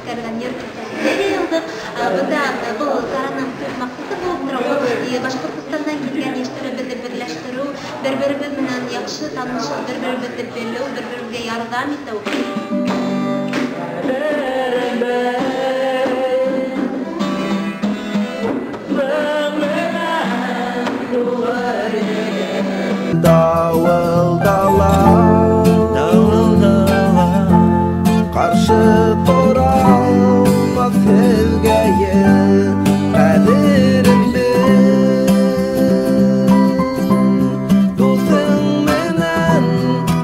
үткәрелгән йыр кисәһенә йыйылдыҡ. Бында был сараның төп маҡсаты булып тора, ул Башҡортостандан килгән йәштәребеҙҙе берләштереү, бер-беребеҙ менән яҡшы танышыу, бер-беребеҙҙе белеү, бер-беребеҙгә ярҙам итеү. Дауыл дала, дауыл дала, ҡаршы тора алмаҫ һеҙгә ел, ҡәҙерен бел. Дуҫың менән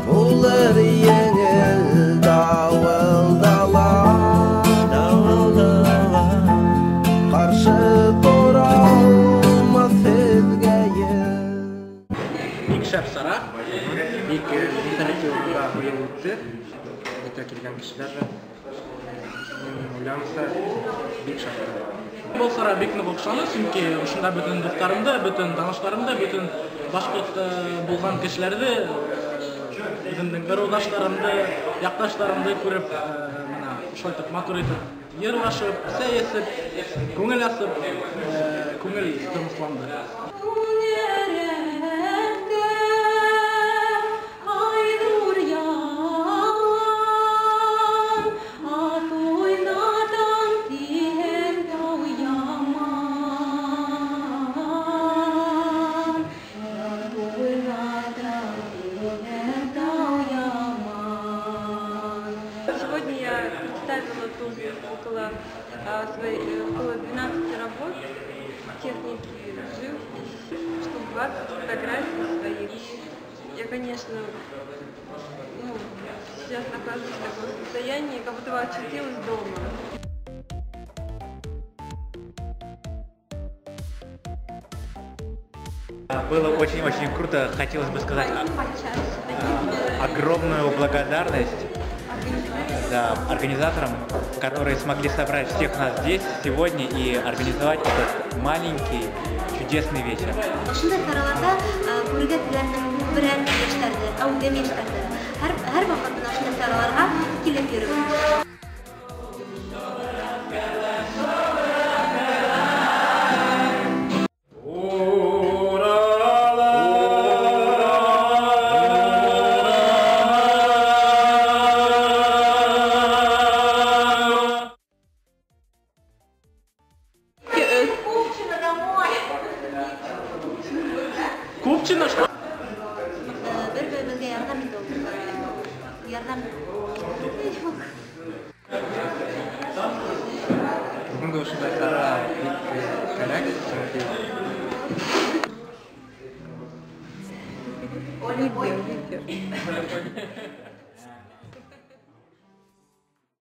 булыр еңел, дауыл дала, дауыл дала, ҡаршы тора алмаҫ һеҙгә ел. Бик шәп сара, бик интерактивға быйыл үтте. Бөтә килгән кешеләр ҙә, минең уйлауымса, бик шәп. Был сара бик ныҡ оҡшаны, сөнки ошонда бөтөн дуҫтарымды, бөтөн таныштарымды, бөтөн башҡорт булған кешеләрҙе, үҙемдең ырыуҙаштарымды, яҡташтарымды күреп, бына ошолайтып матур итеп йырлашып, сәй эсеп, күңел асып, күңел тынысланды. Сегодня я представила тут около 12 работ техники живопись, штук 20 фотографий своих. И я, конечно, сейчас нахожусь в таком состоянии, как будто бы очутилась дома. Было очень-очень круто. Хотелось бы сказать огромную благодарность, да, организаторам, которые смогли собрать всех нас здесь сегодня и организовать этот маленький чудесный вечер. Ошондай сараларҙа күрергә теләнем күберәк йәштәрҙе, әүҙем йәштәрҙе. Һәр ваҡыт бына ошондай сараларға килеп йөрөү. Купчино, что? Бер-беребеҙгә ярҙам итеү. Ярҙам. Бөгөнгө ошондай сара бик кәрәк, сөнки Видео, видео.